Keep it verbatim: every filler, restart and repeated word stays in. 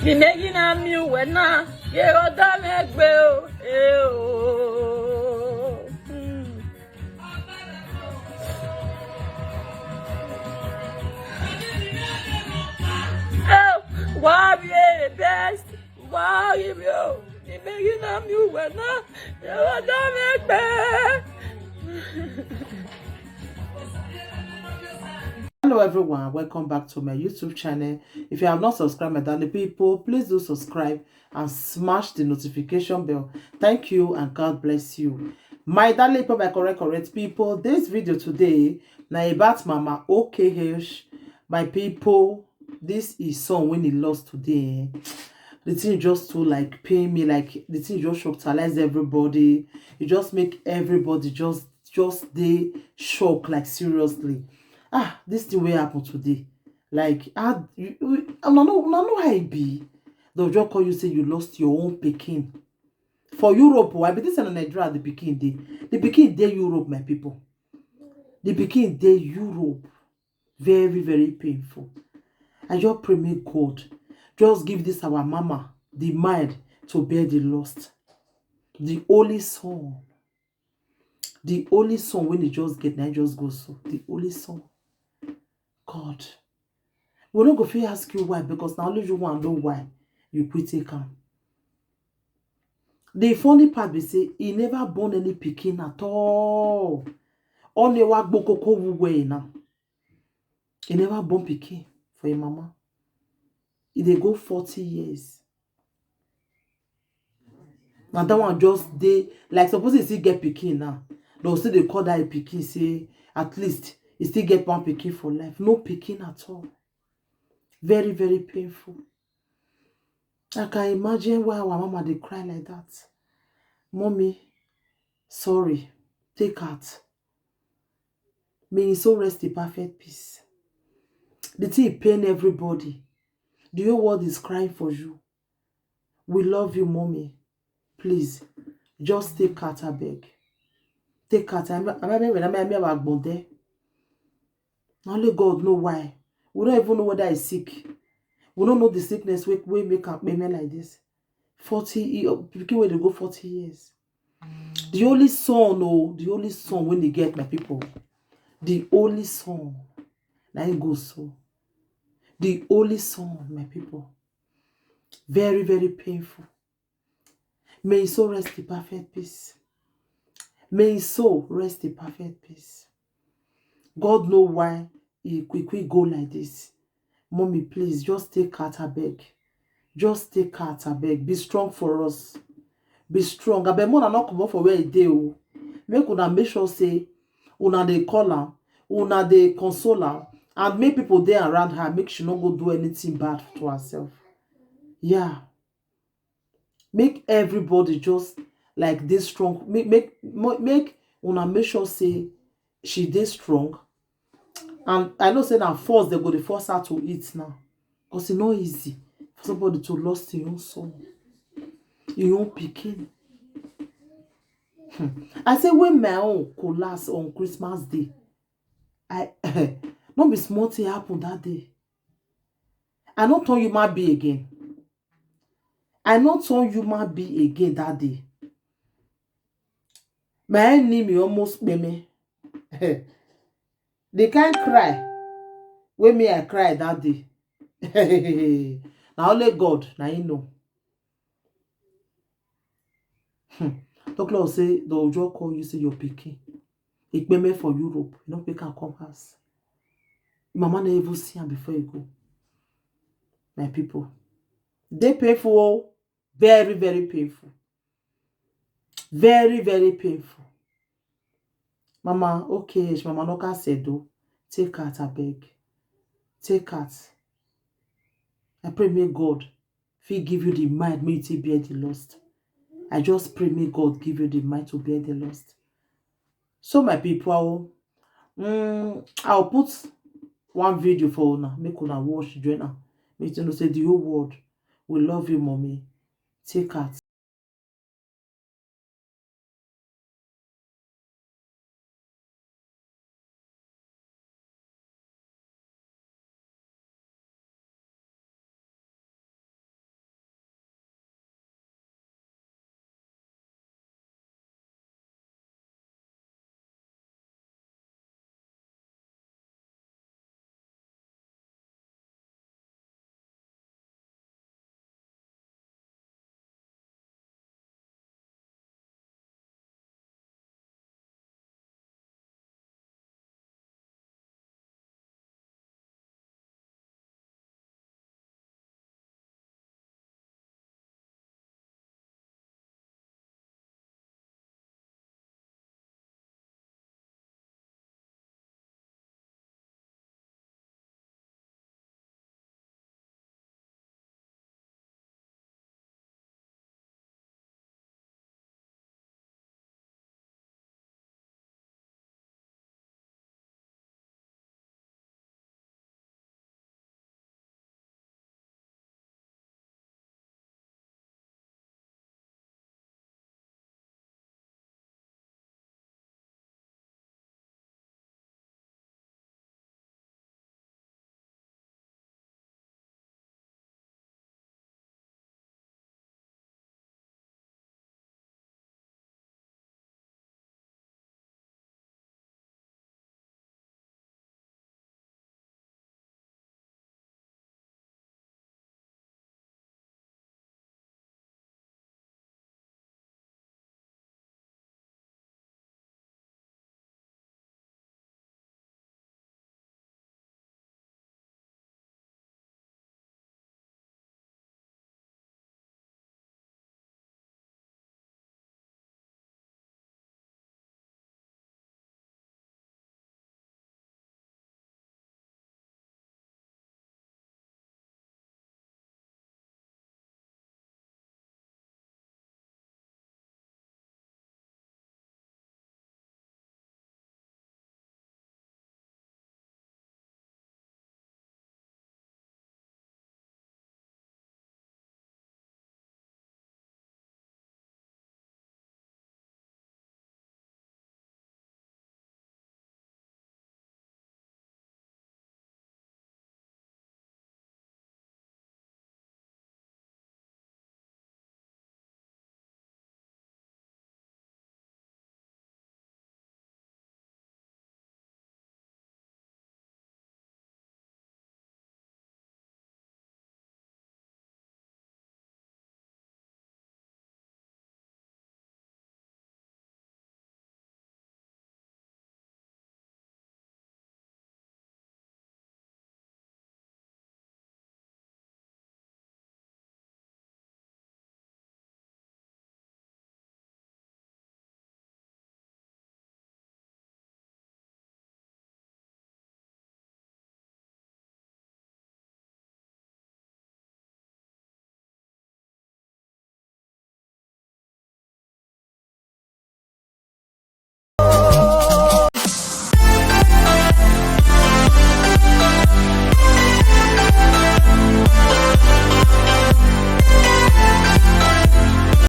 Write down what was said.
Imagine I'm you when I get all that make bell. Eh, oh. Hmm. Oh, why be the best? Why you? Imagine I'm you when I get all that make bell. Hello everyone, welcome back to my YouTube channel. If you have not subscribed, my darling people, please do subscribe and smash the notification bell. Thank you and God bless you. My darling people, my correct, correct people, this video today na about Mama O K H. My people, this is son when he lost today. The thing just too like pain me, like the thing just shockalize everybody. It just make everybody just just dey shock, like, seriously. Ah, this thing wey happen today, like, ah, you, you, una know, una know how e be. Dem just call you say you lost your own pikin for Europe. Oh, I be think say na Nigeria the pikin dey. The pikin dey Europe, my people. The pikin dey Europe. Very, very painful. I just pray make God just give this our mama the mind to bear the lost. The only son, the only son when he just get, now just go so. The only son. God, we no go fit ask you why, because na only you wan know why you quit take am. The funny part be say he never born any pikin at all. Only wa gbokoko wuwe now. He never born pikin for him mama. He dey go forty years. Na that one just dey like, suppose he still get pikin now, dem still dey call that pikin say at least he still get one pikin for life. No pikin at all. Very, very painful. I can imagine why our mama dey cry like that. Mommy, sorry, take heart. May his soul rest in perfect peace. The thing pain everybody. The whole world is crying for you. We love you, mommy. Please, just take heart, abeg. Take heart. I'm I'm having when I'm I'm agbonde. Only God know why. We don't even know whether he's sick. We don't know the sickness wey wey make am payment like this. Forty year pikin wey dey go forty years. The only son, oh, the only son when they get, my people. The only son. Na him go so. The only son, my people. Very, very painful. May his soul rest in perfect peace. May his soul rest in perfect peace. God know why he quick quick go like this. Mommy, please just take heart, abeg. Just take heart, abeg. Be strong for us. Be strong. Abeg, una no comot for where e dey o. Make una make sure say una dey call am, una dey console am, and make people dey around her, make she no go do anything bad to herself. Yeah. Make everybody just like dey strong. Make make mo- make una make sure say she dey strong. And I know say na force dem go dey force her to eat now, because e no easy for somebody to lost im own son, im own pikin. Hmm. I say when my own collapse on Christmas Day, I no be small thing happen that day. I no turn human being again. I no turn human being again that day. My enemy almost pay me. The kind cry wey me I cry that day. Na only God na him know. Hmm. Talk like say the ojo call you say your pikin. He pay me for Europe. You no pick am come house. Mama no even see am before he go. My people, dey painful o. Very, very painful. Very, very painful. Mama, okay, mama no can say do. Take heart, abeg. Take heart. I pray may God fit give you the mind, may you take bear the lost. I just pray may God give you the mind to bear the lost. So my people, mm, I'll put one video for una, make una watch, join am. Make you know say the whole world will love you, mommy. Take heart.